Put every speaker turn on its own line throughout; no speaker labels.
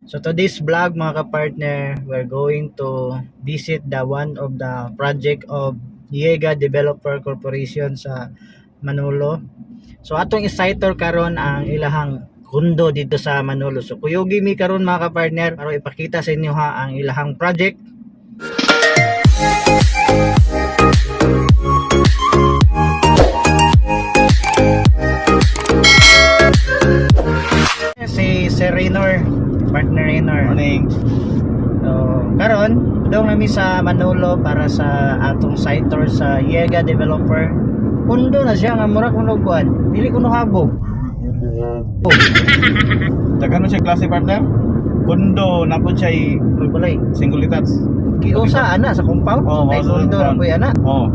So today's vlog, mga ka-partner, we're going to visit the one of the project of Yega Developer Corporation sa Manolo. So atong i-site tour karon ang ilahang condo dito sa Manolo. So kuyugi mi karon, mga ka-partner, para ipakita sa inyo ha ang ilahang project. Si Sir Raynor, partner Raynor.
Morning.
So, karon, dong nami sa Manolo para sa atong site tour sa Yega Developer. Kundo na siya nga mura kuno kuan. Dili kuno habog. Oh,
Daghan mo siya klase, partner. Kondo na po siya ay
murag balay.
Single detached.
Kiusa ana sa compound.
Oo,
Ay
mao sa
kondo ra
compound.
po ana.
Oh.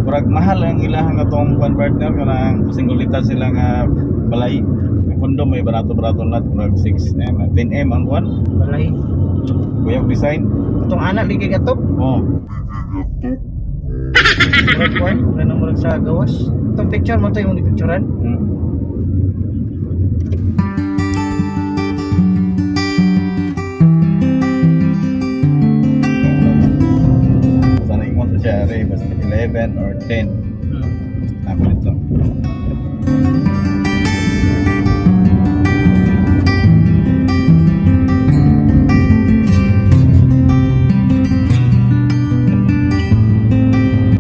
Murag mahal ang ilahang atong kwan, partner, kanang single detached sila nga balay. Ang kondo may barato-barato na murag 6M, 10M ang kwan.
Balay.
Kuyog design.
Atong ana ligi gatop.
Oh.
Murag kuan, murag nang murag sa gawas. Itong picture mo to yung gipicturean.
Sana ingon to siya re basta 11 or 10. Ako dito.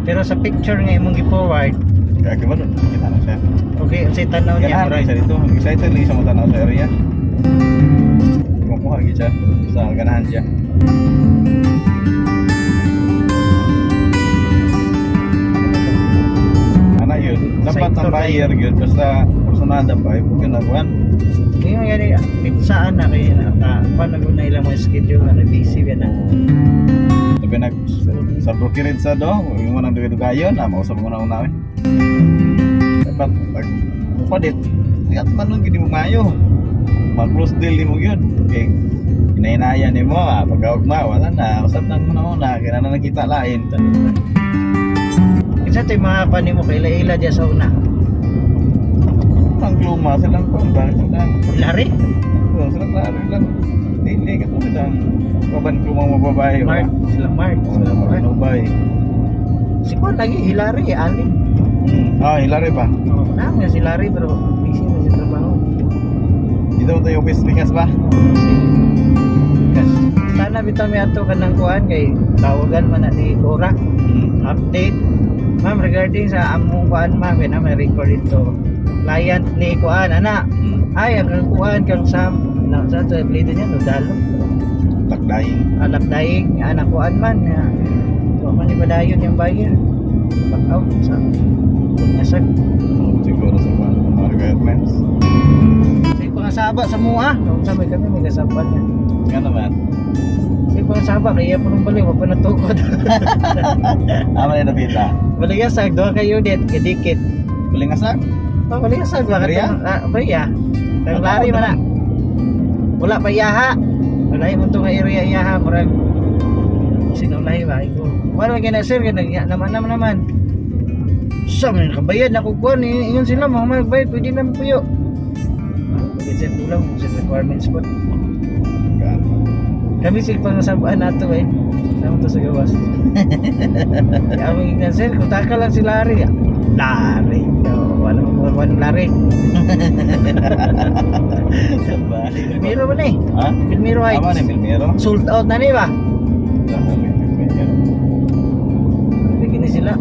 Pero sa picture nga imong gi-forward,
Kaya ba doon? Kita na siya.
Okay, unsay tanaw niya?
Ganahan
Murag
siya dito. Excited lang siya matanaw sa area. Kumukuha gid siya. Sa ganahan siya. Ana yun. Dapat
Side
ang
tour.
Buyer yun. Basta personada pa. Ay, na kuhan.
Kaya nga gani pitsaan na kay na kuan na na ilang mga schedule na busy ba na.
Sabi nag sa brokerage sa do, yung mga nang dugayon, ah, mausap mo na una eh. Dapat pag palit, lihat man nung gini mo mayo. Mag-close deal ni mo yun. Okay. Hinahinaya ni mo, ah, pagkaugma, wala na. Usap na mo na una, kaya na nakita lain.
Kinsa to'y mga kuan nimo kay ila-ila diya sa una?
Ang kluma, silang kung ba, silang,
Lari?
oh, silang laro lang. Dili, kato silang, kaban kluma mo babae. Ba?
Mark, sila Mark,
Oh,
sila Mark.
Nubay.
Si kuan lagi Hilary, Ali.
Ah, Hilary ba?
Oh, na nga si Larry pero busy na sa trabaho.
Dito mo tayo office likas ba?
Kas. Sana bitaw mi ato kanang kuan kay tawagan man na ni Cora. Update. Ma'am, regarding sa among kuan, ma'am, kay na may record ito. Client ni kuan ana. Ay, ang kang kuan kang Sam na sa to apelyido niya Nodalo.
Takdaing.
Alak daing anak kuan man ya. Wa man ni padayon yung buyer. Back out sa Nasag.
Siguro sa mga requirements.
Sa pangasaba sa mua. Kung sa may kami may kasaba niya.
Nga naman.
Sa pangasaba kaya po nung balik wa pa natukod.
Tama na napita.
Baligasag duha ka unit kadikit.
Balingasak?
Oh, baligasag ba
Bria?
katong ah, Bria. Kang lari man na. Wala pa yaha. Wala mo to nga area yaha murag sinulay ba ko. Wala man gina sir kay naman naman naman. Sa man kabayad na ko kuan ingon sila mga magbayad pwede na puyo. Pwede sir kulang sa requirements ko. Kami sig pangasabaan nato eh. Sama to sa gawas. Kaya aming ingnan, sir, kung taka lang si Larry. Larry. No, wala mo kuha ng Larry. Pilmiro ba na eh?
Ha?
Pilmiro Heights.
Tama ni Milmero.
Sold out na ni ba?
Milmero.
Bigyan ni sila.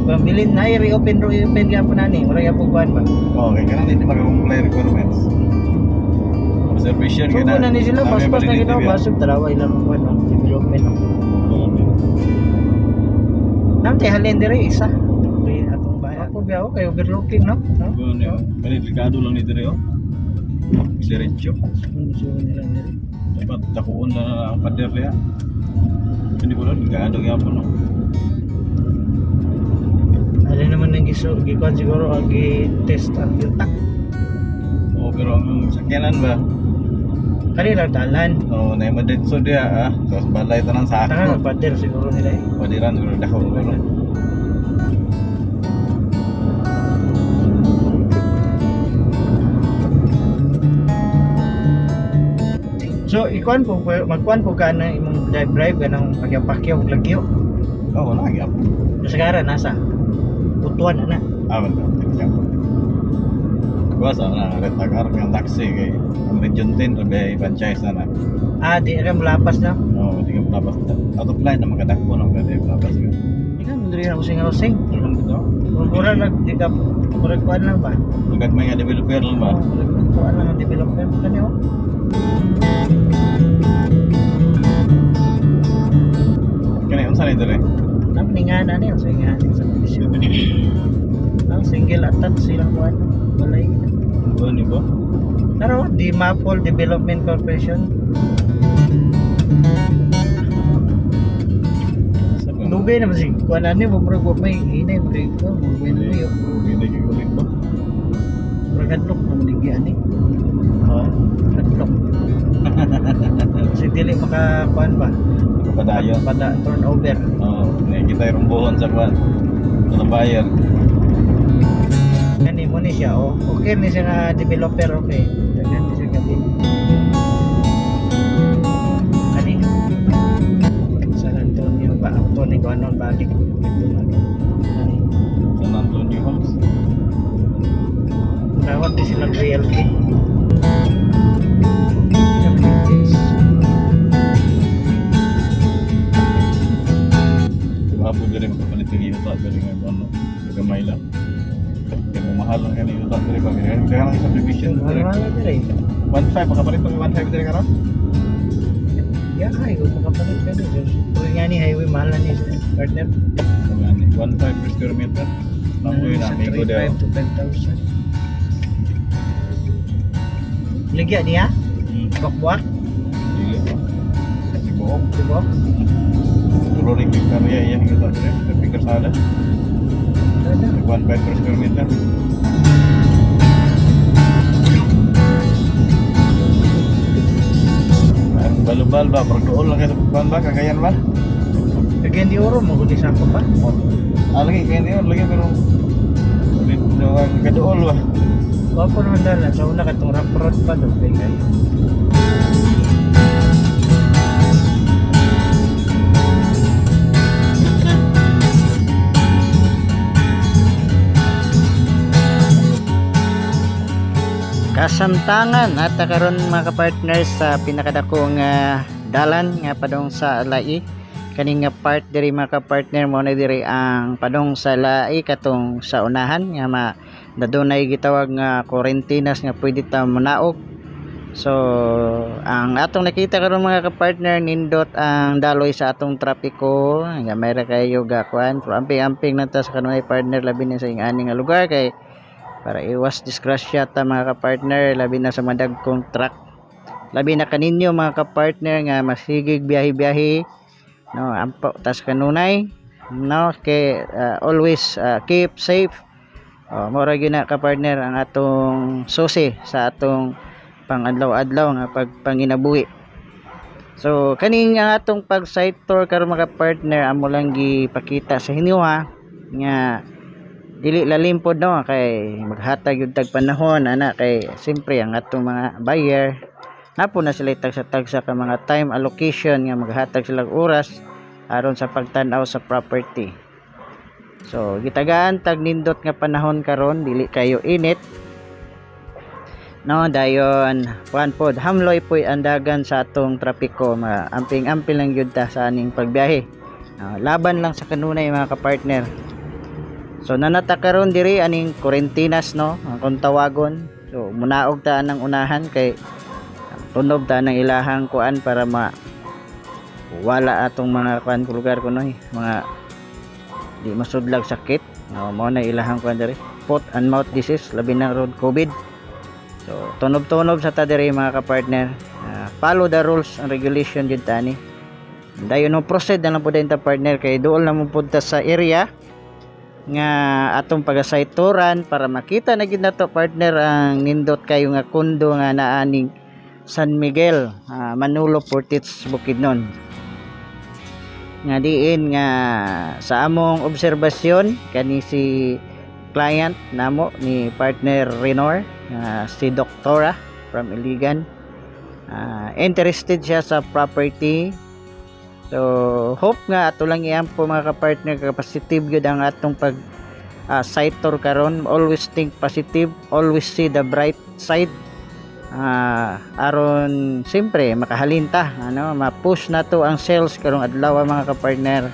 Pambilin na reopen reopen ka po na ni. Wala ka po kuhan ba?
Okay, kaya hindi makakomply requirements. Observation
So na ni sila, paspas na ginawa. Basog, tarawa ilang kuhan no? Development. No? Namtay halin dire isa. Okay, atong bahay. Ako biyaw kay overlooking no? No?
Kani delikado lang ni dire oh. Diretso.
Ano nila dire?
Dapat takuon na ang pader niya. Hindi ko lang delikado gyapon no.
Alin naman ang giso, gikuan siguro ang gi-test ang yutak.
Oo, pero ang sakyanan ba?
Kanila dalan.
Oo, na madetso diya ah. Tapos balay tanan sa
Tanga
ako.
pader siguro nila eh.
Padiran siguro dako siguro.
So ikuan po, magkuan po ka na imong drive drive ka ng pakyaw-pakyaw ug lagyo.
Oh, wala gyapon.
Kasagaran nasa Butuan ana.
Ah, wala. Gyapon. Kuha sa na rent a car ng taxi kay ang Region 10 rabe franchise na na.
Ah, di ka mulapas na.
Oo, di ka mulapas. Out of line na makadakpo no kada mulapas ka.
Di ka mo diri housing housing.
Ano bitaw?
Mura lang di ka, murag kuan lang ba?
Magag may nga developer lang ba?
Oh, murag kuan lang ang developer kani oh.
Kani unsa ni dire?
Nam ni nga na niya sa nga sa bisyo. Ang single attach silang kuan. Walay.
Ano ni ba?
Pero di Maple Development Corporation.
Sa ba?
Lugay naman si kuan ani mo, murag wa may hinay mo kay ko mo may luyo.
Hindi kay kulit ba?
Murag hadlok mo ligya ani.
Ha?
Hadlok. Kasi dili maka kuan ba?
Padayon.
Pada turnover.
Oo, nakikita yung rumbuhon sa kwan. Sa buyer.
Kani mo ni siya oh. Okay ni siya nga developer, okay. Daghan ni siya gabi. Kani San Antonio ba? Antonio ko ano balik ito ano. Kani.
San Antonio Homes.
Tawag din silang realty. Communities.
Diba po diri makapalit yung yuta diri nga ano, gamay lang. Kaya mahal lang kani yuta diri ba? Kaya kaya lang subdivision diri.
Mahal na diri.
1.5 makapalit pag 1.5 diri karon?
Ya, ay, kung makapalit ka dito. Kung nga ni highway, mahal na ni partner.
Ano, 1.5 per square meter. Lamboy na
Sa
amigo daw.
3,500 to 5,000. Ligya niya? Bakbuak?
Dili ba? Tibuok.
Tibok?
Tulo rin yung karya iya yuta diri. Tapi kersada.
Ada.
1.5 per square meter. Balubal ba? Berdool lang kayo sa kuwan ba? Kagayan ba?
Cagayan de Oro, maguli sa ako pa.
Ah, lagi kaya niyo, lagi pero kadool ba?
Wapo naman dala. Sa una katong rock road pa doon. Kay kayo. Kasamtangan at karon mga kapartners sa pinakadako nga dalan nga padong sa Lai, kani nga part diri, mga kapartner, mo na diri ang padong sa Lai, katong sa unahan nga ma dadunay gitawag nga Correntinas nga pwede ta monaog. So ang atong nakita karon, mga kapartner, nindot ang daloy sa atong trapiko nga mayra kayo gakuan, pero amping-amping na ta sa kanunay, partner, labi na sa ing-ani nga lugar kay para iwas disgrasya ta, mga kapartner, labi na sa madagkong truck, labi na kaninyo, mga kapartner, nga masigig biyahe-biyahe, no? Ampo tas kanunay, no? Kay always keep safe. Oh, mao ra gyud na, kapartner, ang atong susi sa atong pangadlaw-adlaw nga pagpanginabuhi. So kaning ang atong pag site tour karon, mga partner, amo lang gipakita sa inyo ha nga dili lalim pod, no, kay maghatag yung tag panahon ana, kay siyempre ang atong mga buyer napo na sila tagsa-tagsa ka mga time allocation nga maghatag sila og oras aron sa pagtan-aw sa property. So gitagaan tag nindot nga panahon karon, dili kayo init, no? Dayon kuan pod, hamloy poy ang dagan sa atong trapiko. Amping-amping lang gyud ta sa aning pagbiyahe. Ah, laban lang sa kanunay, mga kapartner. So nanata karon diri aning Correntinas, no, ang kung tawagon. So munaog ta anang unahan kay tunob ta ng ilahang kuan para ma wala atong mga kuan lugar kunoy mga di masudlag sakit, no? Mao na ilahang kuan diri, foot and mouth disease, labi na road COVID. So tunob-tunob sa ta diri, mga kapartner. Ah, follow the rules and regulation jud tani. Dayon no, proceed na lang po ta, partner, kay dool na mo punta sa area nga atong pag-site-touran para makita na gid nato, partner, ang nindot kayo nga kondo nga naaning San Miguel, Manolo Fortich, Bukidnon, nga diin nga sa among obserbasyon kani si client namo ni partner Renor nga si Doktora from Iligan. Interested siya sa property. So hope nga ato lang iampo, mga ka-partner, ka positive gyud ang atong pag site tour karon. Always think positive, always see the bright side. Aron siyempre makahalinta, ano, ma-push na to ang sales karong adlaw, mga ka-partner.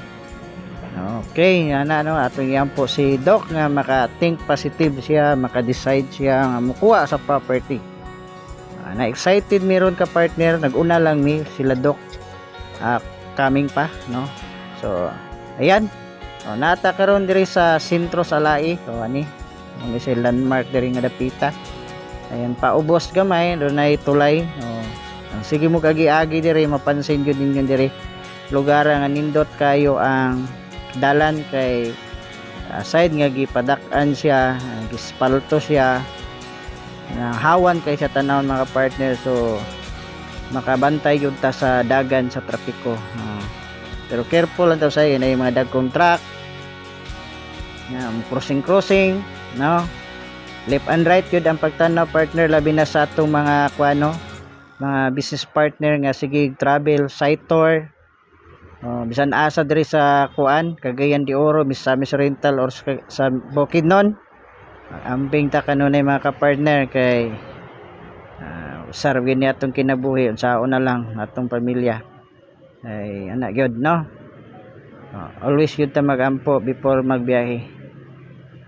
Okay, ana, no, atong iampo si Doc nga maka-think positive siya, maka-decide siya nga mukuha sa property. Na excited meron ka partner, naguna lang mi sila Doc. Coming pa, no. So, ayan. O, nata karon diri sa sentro sa Lae. So ani, ang isa landmark diri nga dapita. Ayan, paubos gamay, dunay tulay. O, ang sige mo kagi-agi diri, mapansin gyud ninyo diri lugar nga nindot kayo ang dalan kay side nga gipadak-an siya, gispalto siya. Hawan kay sa tanawon, mga partner, so makabantay gyud ta sa dagan sa trapiko. Pero careful lang ta sa na yung mga dagkong truck na crossing crossing, no, left and right yun ang pagtanaw, partner, labi na sa atong mga kuano, mga business partner nga sige travel site tour. Oh, bisan asa diri sa kuan, Cagayan de Oro, Misamis Oriental or sa Bukidnon, ambing ta kanunay, mga ka-partner, kay usar gyud ni atong kinabuhi, unsaon na lang atong pamilya ay ana gyud, no. Oh, always gyud ta magampo before magbiyahe.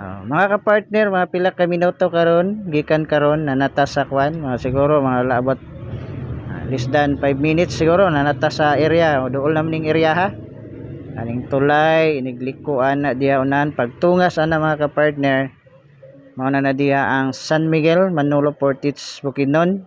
Oh, mga ka-partner, mga pila ka minuto karon gikan karon na nata sa kwan, mga siguro mga laabot less than 5 minutes siguro na nata sa area. O, duol naman ning area ha, aning tulay inigliko ana diha unan pagtungas ana, mga ka-partner, mao na na diha ang San Miguel, Manolo Fortich, Bukidnon.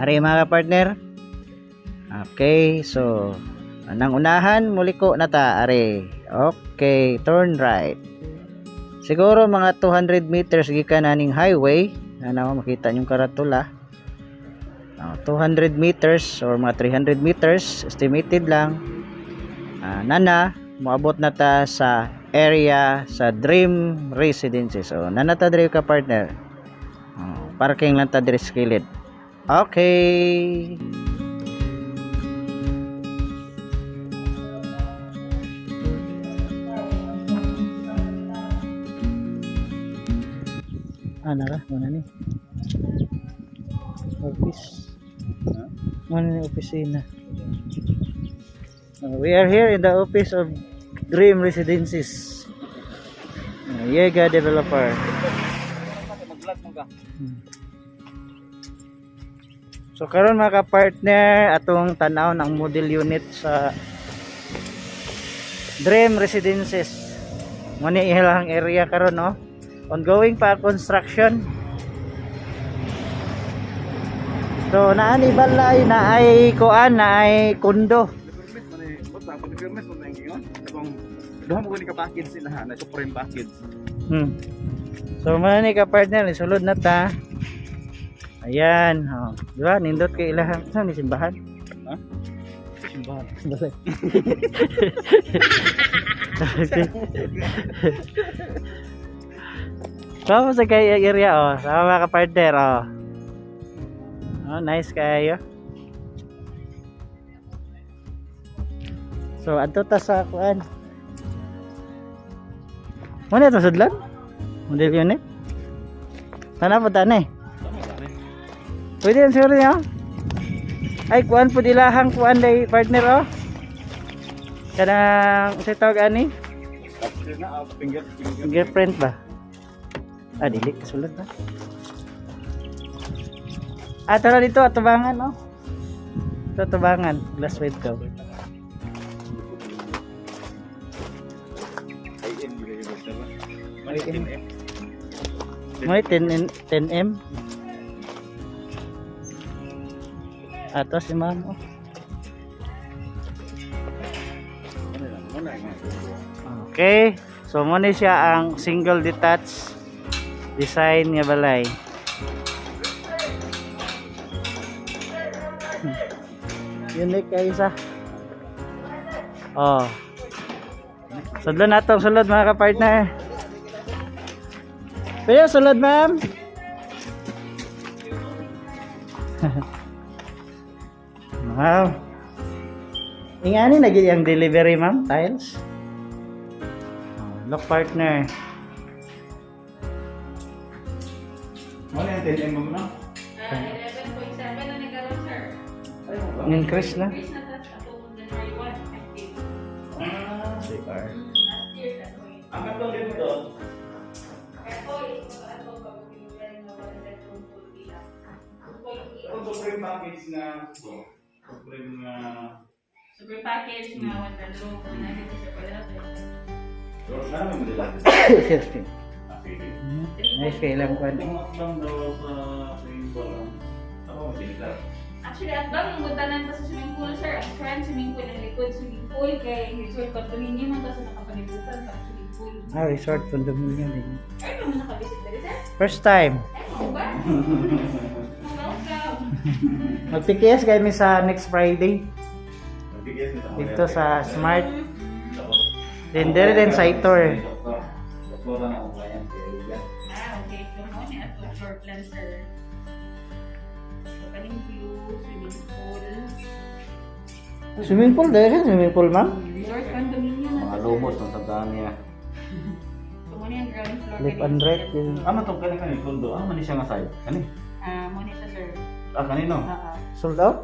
Ari, mga partner. Okay, so anang unahan muliko na ta ari. Okay, turn right. Siguro mga 200 meters gikan aning highway. Ano, makita niyo karatula. 200 meters or mga 300 meters estimated lang. Nana, moabot na ta sa area sa Dream Residences. So, nana ta diri ka partner. Parking lang ta diri sa kilid. Okay. Ano ka? Muna ni. Office. Muna ni opisina. We are here in the office of Dream Residences. Yega Developer.
Mag-vlog mo ka.
So karon, mga ka-partner, atong tanaw ng model unit sa Dream Residences. Muna ilang area karon, no. Ongoing pa construction. So naa ni balay na ay kuan na ay kondo.
Permit man eh, basta pag permit mo na yung ingon. Kung duha mo gani ka package sila ha, na supreme package.
So muna ni ka-partner, sulod na ta. Ayan, oh. Di ba? Nindot kay ilahang saan ni simbahan?
Ha? Simbahan.
Balay. Sama sa kay area, oh. Sama mga ka-partner, oh. Oh, nice kayo. So adto ta sa kuan. Muna ito sudlan? Model unit? Sana po ta na eh.
Tama sa ni.
Pwede yan siguro niya. Ay, kuan po dilahang kuan day partner, oh. Kanang sa tawag ani?
Tapos na finger finger.
Fingerprint ba? Ah, dili kasulod ba? Ah, tara dito atubangan, oh. Ito atubangan, glass window.
IM gila yung basta ba? Mali
IM.
10M.
May 10 10M. Ato si ma'am, oh. Okay. So mo ni siya ang single detached design nga balay. Unique kay isa. Oh. Sudlon nato ang sulod, mga ka-partner. Pero sulod, ma'am. Wow. Ingani na gyud ang delivery, ma'am, tiles. Oh, look, partner.
Mo na yung 10 mo na?
Ah, 11.7 na nagkaroon, sir.
Ay mo ba?
Increase na.
Increase na tas atong January 1, effective.
Ah, CR.
Last year, sa ato.
Ang katong din mo doon.
Kaya po, ito ato pag-uwi nga one bedroom full villa. 2.8.
Kung supreme package na supreme nga
Super package nga one bedroom, 190 sa pala.
Pero sana may madala.
Excuse me.
Ah, sige.
Nice kay ilang kwan.
Kung lang daw sa swimming pool lang. Ako masinila.
Actually, at bang mutanan ta sa swimming pool, sir. Ang front swimming pool, ang likod swimming pool, kay resort condominium man ta sa nakapalibutan sa swimming pool.
Ah, resort condominium din.
Ay, pa mo nakabisit diri, sir?
First time.
Ay, mo ba? Welcome.
Magpikiyas kami sa next Friday
Nagbigay sa
dito sa Smart.
Tapos,
Then there din sa Itor.
Doktor. Doktor na ako kaya. Kaya
Ah, okay. So, mo ni ato floor plan, sir. So, kaning view, swimming pool.
Swimming pool dahil swimming pool, ma'am.
Resort condominium na
Mga
to, sir.
lumos ng sandaan niya.
So, mo ni ang ground floor.
Left
kaning
and right,
second
yun.
floor.
Ah, matong kani kani kondo. Ah, man siya nga side. Kani.
Ah, mo ni siya, sir.
Ah, kanino?
Ah, ah.
Sold out?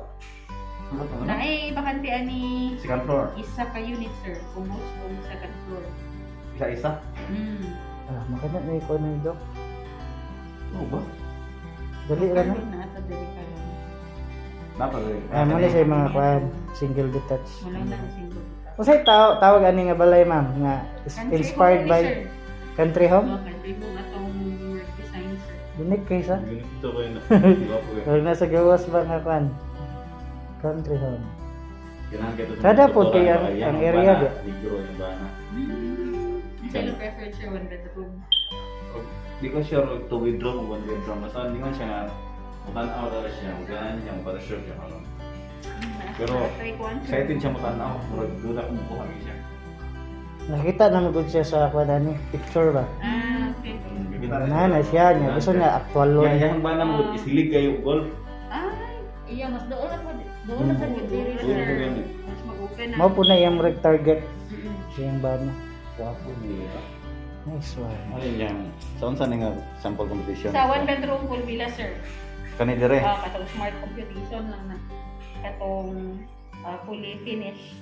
Ano to?
Na ay bakante ani
Second floor.
isa ka unit, sir. Ubos og second floor.
Isa-isa.
Ah, makina na ikaw na dok.
Oo ba?
Dali ra na.
Na ato diri karon.
Dapat eh.
Ah, mo na siya yung mga kwan, single detached.
Wala na ang single detached.
Unsay tawag ani nga balay, ma'am, nga is
Country
inspired
home ni,
by
sir.
country home?
Oh, country home atong design, sir.
Unique kay sa.
Ganito ko yun. Gwapo eh.
Kaya nasa gawas ba nga kwan? Country home.
Ganahan kayo sa
Sada
mga
po kay
doktora,
ang
yan,
area
bana,
ba?
Ligro yung bana.
Sa ilo preferred, sir, one bedroom.
Di ko sure kung two bedroom o one bedroom. Basta hindi man siya nga mutanaw talaga siya. Ganahan niya para sure siya karon. Pero,
Try ko, sir.
excited siya mutanaw. Murag duda kung mukuha siya.
Nakita na mo gud siya sa kwan ani, picture ba?
Ah, okay.
Na na siya niya. Gusto niya actual
Yeah,
loan.
yang bana mo isilig kayo golf.
Ay,
Iya, mas doon na po. Doon na sa diri
Doon,
sir.
sir. Mas mag-open na.
Mao po na iyang murag target
Mm-mm.
siyang bana.
Gwapo niya.
Nice one.
Ano yung sa unsa ni nga sample competition?
Sa one bedroom pool villa, sir.
Kani dire.
Ah, katong smart computation lang na. Katong fully finished.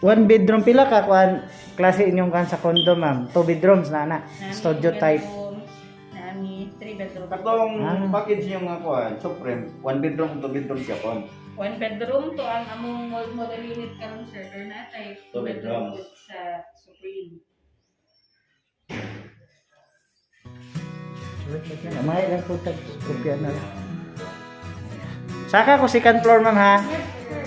One bedroom pila ka kwan klase inyong kan sa condo, ma'am? Two bedrooms na na.
Nami
Studio
two
type.
bedrooms, nami three bedroom.
Katong
Ah.
package yung nga kuan, Supreme, one bedroom, two bedroom siya kon.
One bedroom to ang among model unit karon, sir, or natay
Two bedrooms.
sa Supreme.
May lang po tag kopya na lang. Saka ko second floor, ma'am, ha.
Yes, sir.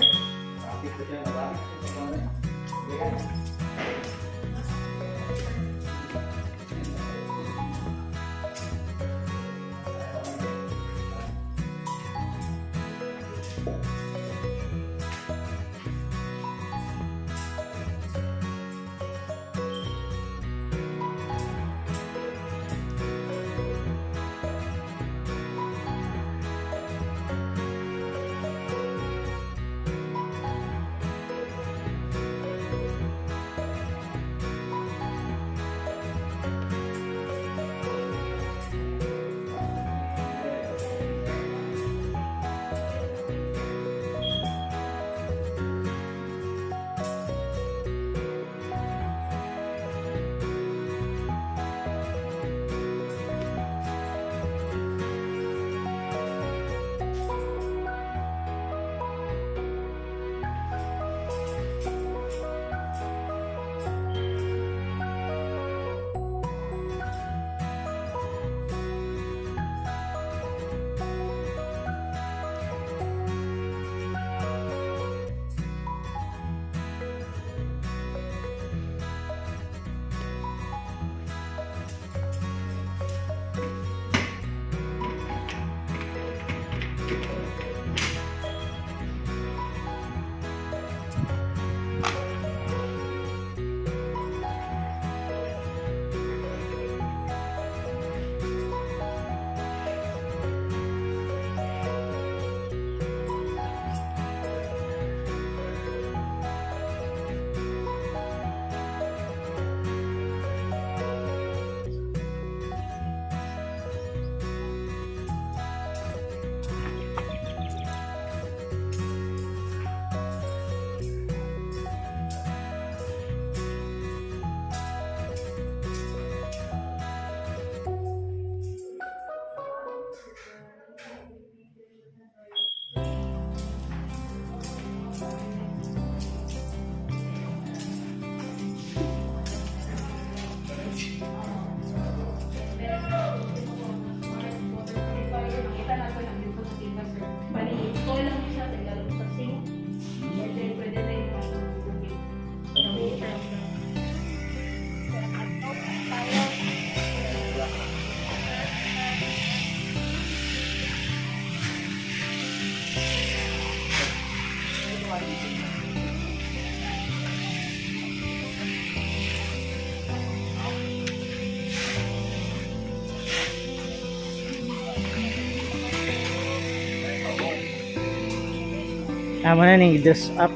Amo na ning dress up.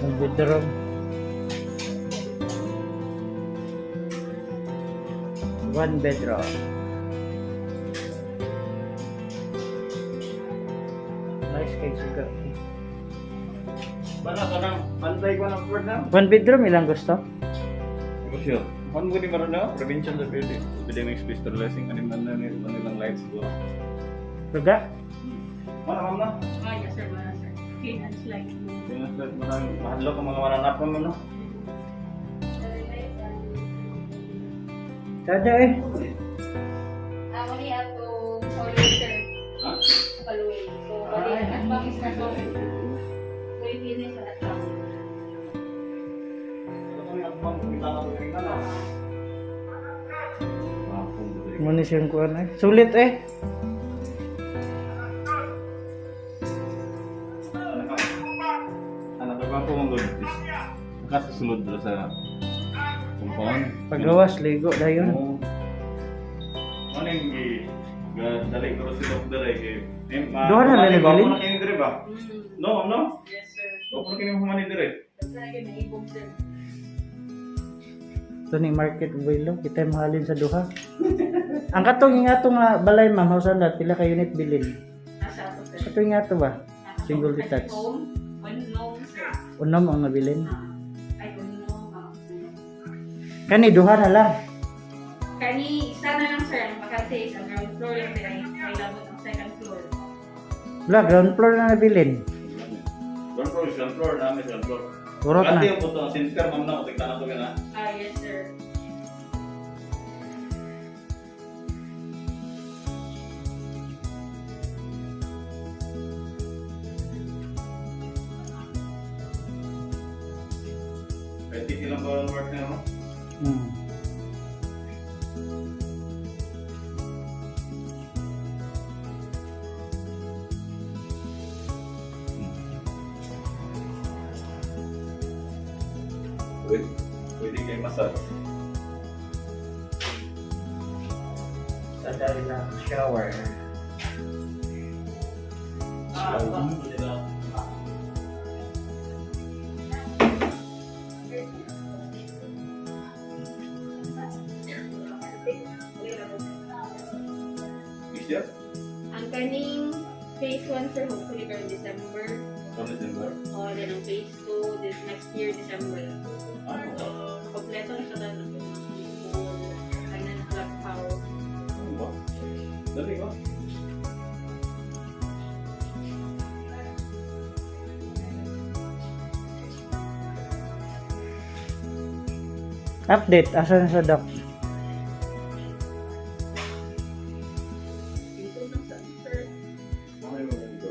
Ang bedroom. One bedroom. Nice kay suga.
Bana ka nang pantay ko ng word na.
One bedroom ilang gusto?
Negosyo. Kung mo ni maron na, provincial sa building. Pwede may space to blessing anim na na nilang lights ko.
Luga?
Mana ma'am na?
Ah, yes sir, wala sir. Clean and slide.
Pinaslat mo lang mahadlok ang mga mananap mo no.
Kada eh.
Amo ni ato hallway sir.
Ha?
Hallway. So, bali, at bang is na to. Fully finish at bang.
Muna siyang kuan eh. Sulit eh.
Anak ko po mong good. Nakasusunod dito sa compound.
Pagawas, ligo dayon.
Oo. Ano yung gi dali ko si Doc dali kay eh,
Doon na
humani ba?
nalilin?
Ako na kini dire ba? No, no.
Yes sir.
Ako na kini humani dire.
That's na yun, naibog sir.
Ito ni Market Builo, kita mahalin sa duha. Ang katong nga ato nga balay ma'am, hausan na pila ka unit bilin.
Nasa ato sir.
Katong nga ato ba? Single detached.
Home, unknown sir.
Unom ang nabilin.
Ah, ay, unknown. Ah.
Kani duha na lang.
Kani, isa na lang sir, ang bakante sa ground floor lang din ay ay labot ang second floor.
Wala, ground floor na nabilin.
Ground floor, ground floor, namin ground floor.
Kurot
Ate
na.
yung puto ang center ma'am na ko tignan to na.
Ah, yes sir.
Kahit di ilang ba ang work na no? Pwede, pwede kayo massage.
Sa dali lang shower.
Ah, pwede lang. Next year?
Ang kaning phase 1 sir, hopefully karon December.
Or December?
O, then ang phase 2, this next year, December.
Ano ba?
Kompleto na siya tanan. Ano na clubhouse.
Ano ba? Dali ba?
Update, asa na sa doc?
Dito lang sa sir.
Okay mo dito.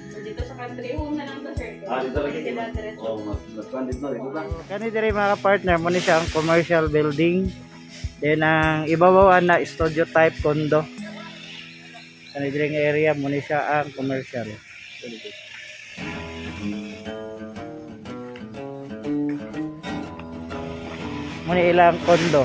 So, dito sa country home na lang to sir.
Ah, dito lagi.
Sila diretso.
Oh, mas mas kuan dito dito lang.
Kani diri mga partner mo ni siya ang commercial building. Then ang ibabaw na studio type condo. Kani diri nga area mo ni siya ang commercial. Mo ni ilang condo.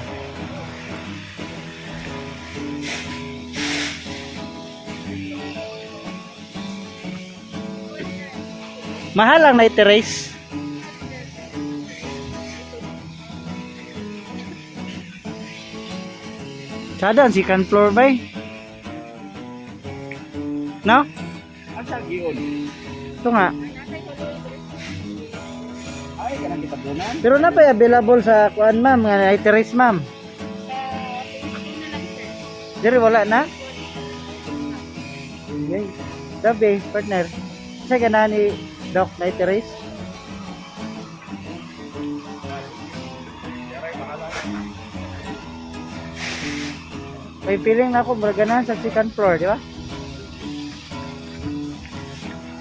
Mahal ang night terrace. Sada ang second floor ba eh? No?
Asa gion?
Ito nga.
Ay, kanang gitabunan.
Pero na pa available sa kuan ma'am, nga night terrace ma'am.
Sa phase 2 na lang sir.
Diri wala na? Yay. Sabi, partner. Sa gana ni Doc night terrace? May feeling na ako, mura ganahan sa second floor, di ba?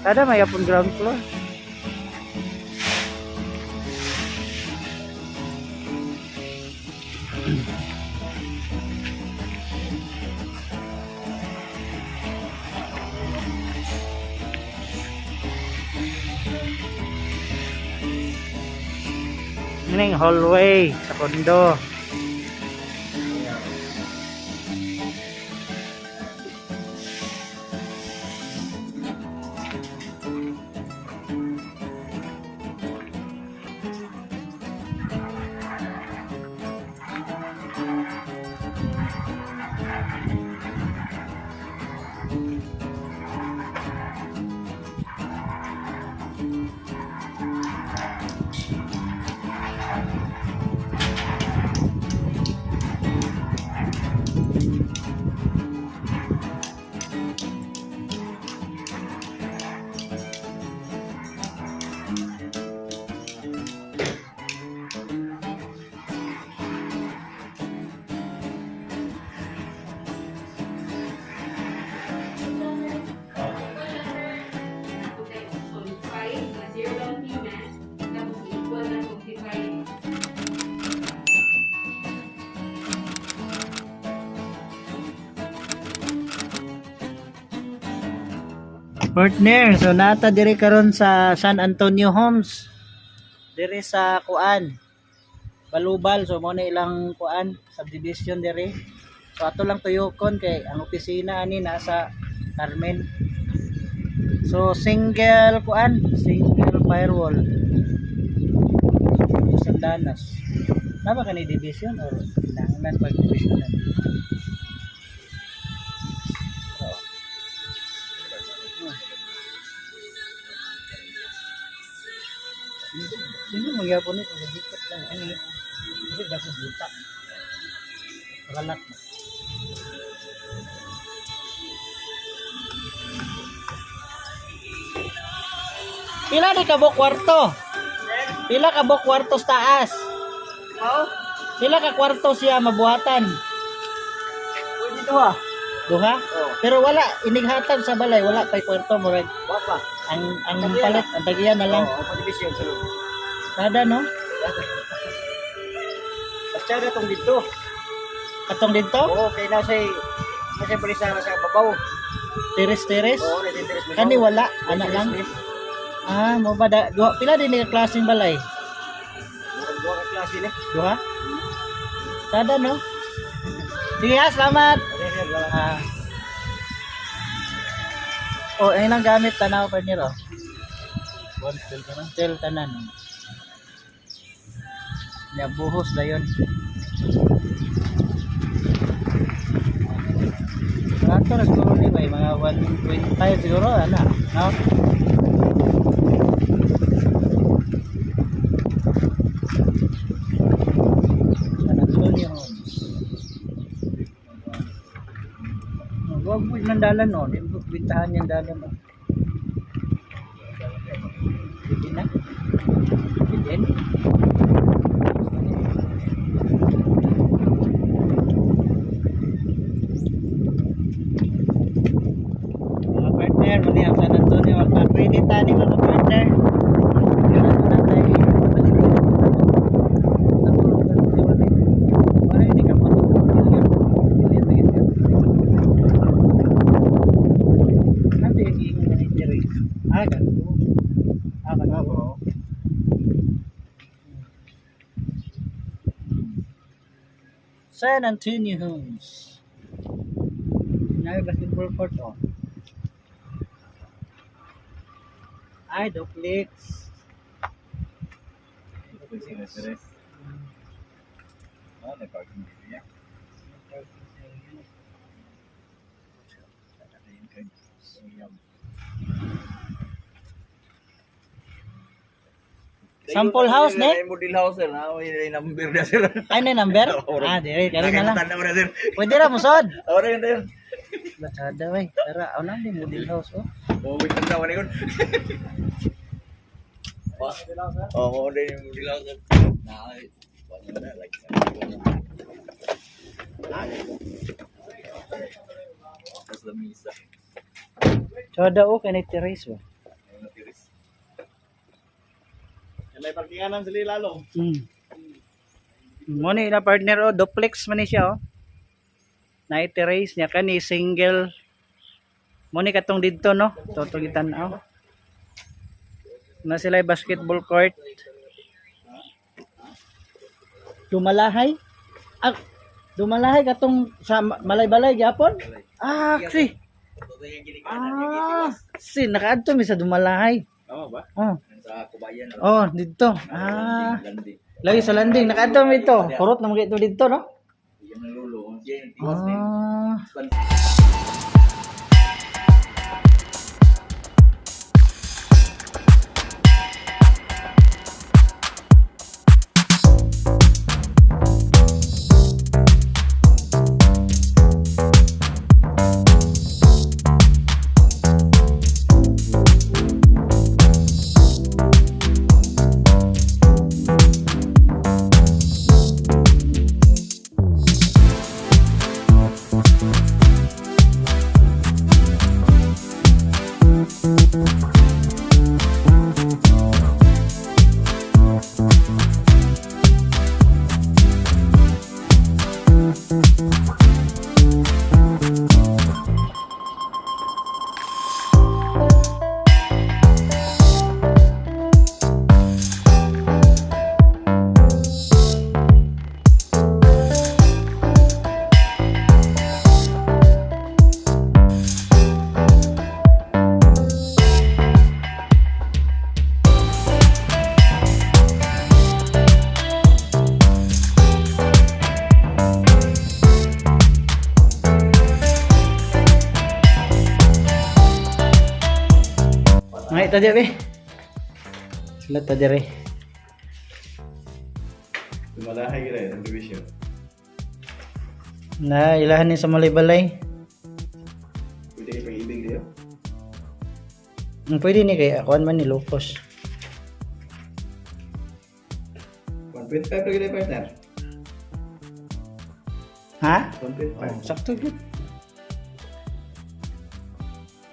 Kada may apon ground floor. Yun yung hallway sa condo. Partner, so nata diri karon sa San Antonio Homes. Diri sa kuan. Balubal, so mo na ilang kuan subdivision diri. So ato lang tuyokon kay ang opisina ani nasa Carmen. So single kuan, single firewall. Sandanas. Tama ka ni division or kinahanglan pag division na? Oo. Sino magyapon nito? Dikit lang. Ano yun? Kasi dako buta. Kalat na. Pila ni kabok kwarto? Pila ka bok kwarto sa taas?
Oo.
Pila ka kwarto siya mabuhatan?
Pwede duha.
Duha?
Oo.
Pero wala inighatag sa balay, wala pay kwarto murag
Wa pa.
ang
Tagiya
palit ang tagiya na lang.
Oo, oh, division sa loob.
Kada no?
Basta na tong dito.
Katong didto?
Oo, kay na say nasa balisa na sa babaw.
Teres-teres?
Oo, na teres.
Kani wala, ana lang. Ah, mo ba da, duha, pila din ni klaseng balay?
Murag duha ka klase ni.
Duha? Sada no? Sige ha, salamat.
Okay, sir, wala.
Ah. Oh, ayun ang gamit tanaw pa niro.
One still ka na.
Still tanan. Ya buhos dayon. Ato ra siguro ni bay mga 1.5 siguro ana, no? San Antonio Homes. Oh, wag mo ng dalan no, di mo bintahan yung dalan mo. Pwede na. Pwede na. Mga partner, muli ang San Antonio, magpa-credit tayo mga partner. Yan na tayo, balik ko. Wala hindi ka matulog. Nanti yung ingon na ni Ah, ganito. Ah, ganito. San Antonio Homes. Sinabi basketball court, oh. Ay, duplex.
Teres. Ah, may parking dito niya.
Sample house, ne?
Model house, sir. Ah, may number na, sir.
Ay, na number? Ah, dire, kari na lang.
Nakalimutan na mo na, sir.
Pwede ra musod.
Oh, na yun, na yun.
Basada, wey. Tara, aw lang din model house, oh.
Oh, wait lang naman yun. Oh, mo din yung model house, sir. Na, wala na, like, Tapos lamisa.
Sada, oh, kanay terrace, oh.
Ayun na, tiris.
May parkingan sila lalo.
Mo ni ila partner oh, duplex man ni siya oh. Na terrace niya kani single. Mo ni katong didto no, totong gitan-aw. Na sila basketball court. Dumalahay? Ah, dumalahay katong sa Malaybalay gyapon? Ah, si. Ah, si nakaadto mi sa Dumalahay.
Tama ba?
Oh,
Sa Kubayan.
oh didto. Ah.
Landing.
Lagi sa landing, nakaadto mi ito. Kurot na mga ito didto, no?
Yung lulo. Siya yung tiwas na yun.
Ah. Lahi ta di be. Sila ta diri.
Tumalahay gila ang division.
Na ilahan ni sa Malaybalay.
Pwede kayo pag-ibig diyo.
Ang pwede ni kay akuan man ni Locos.
1.5 lagi na partner.
Ha?
1.5.
Oh, sakto gyud.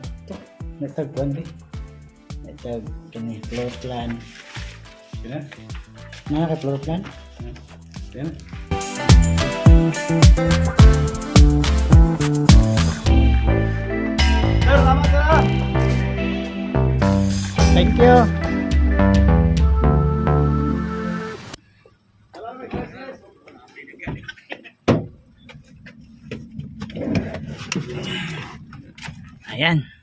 Sakto. Natagpuan be. Natag kini floor plan.
Kina?
Na ka floor plan?
Kina? Sir, salamat sir.
Thank you. Ayan.